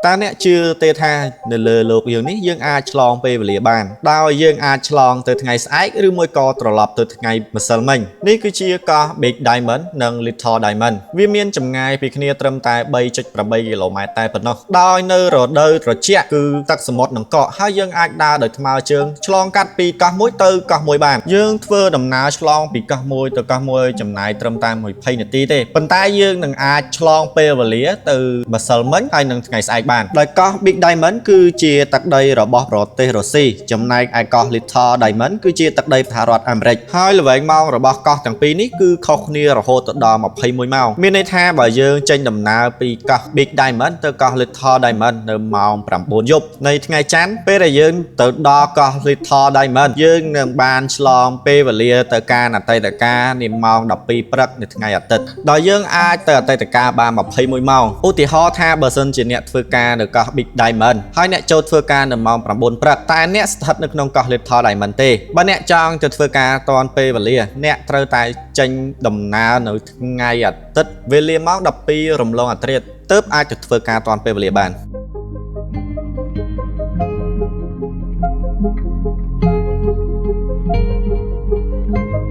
តើអ្នកជឿទេថានៅលើលោកយើងនេះយើងអាចឆ្លងពេលវេលាបានដោយយើងអាចឆ្លងទៅថ្ងៃស្អែកឬមួយក៏ត្រឡប់ទៅថ្ងៃម្សិលមិញនេះគឺជាកោះ Big Diamond និង Little Diamond វាមានចម្ងាយពីគ្នាត្រឹមតែ3.8គីឡូម៉ែត្រតែប៉ុណ្ណោះដោយនៅរដូវត្រជាក់គឺទឹកសមុទ្រនឹងកកហើយយើងអាចដើរដោយថ្មើរជើងឆ្លងកាត់ពីកោះមួយទៅកោះមួយបានយើងធ្វើដំណើរឆ្លងពីកោះមួយទៅកោះមួយចំណាយត្រឹមតែ20នាទីទេប៉ុន្តែយើងនឹងអាចឆ្លងពេលវេលាទៅម្សិលមិញហើយនឹងថ្ងៃស្អែកបានដោយកោះ Big Diamond គឺជាទឹកដីរបស់ប្រទេសរុស្ស៊ីចំណែកឯកោះ Little Diamond គឺជាទឹកដីសហរដ្ឋអាមេរិកហើយល្វែងម៉ោងរបស់កោះទាំងពីរនេះគឺខុសគ្នារហូតដល់21ម៉ោងមានន័យថាបើយើងចេញដំណើរពីកោះ Big Diamond ទៅកោះ Little Diamond នៅម៉ោង9យប់នៃថ្ងៃច័ន្ទពេលដែលយើងទៅដល់កោះ Little Diamond យើងនឹងបានឆ្លងពេលវេលាទៅការអតីតកាលនាម៉ោង12ព្រឹកនៅថ្ងៃអាទិត្យដោយយើងអាចទៅអតីតកាលបាន21ម៉ោងឧទាហរណ៍ថាបើសិនជាអ្នកធ្វើការនៅកោះ Big Diamond ហើយអ្នកចូលធ្វើការនៅម៉ោង9ព្រឹកតែអ្នកស្ថិតនៅក្នុងកោះ Little Diamond ទេបើអ្នកចង់ទៅធ្វើការទាន់ពេលវេលាអ្នកត្រូវតែចេញដំណើរនៅថ្ងៃអាទិត្យវេលាម៉ោង12រំលងអាធ្រាត្រទើបអាចទៅធ្វើការទាន់ពេលវេលាបាន។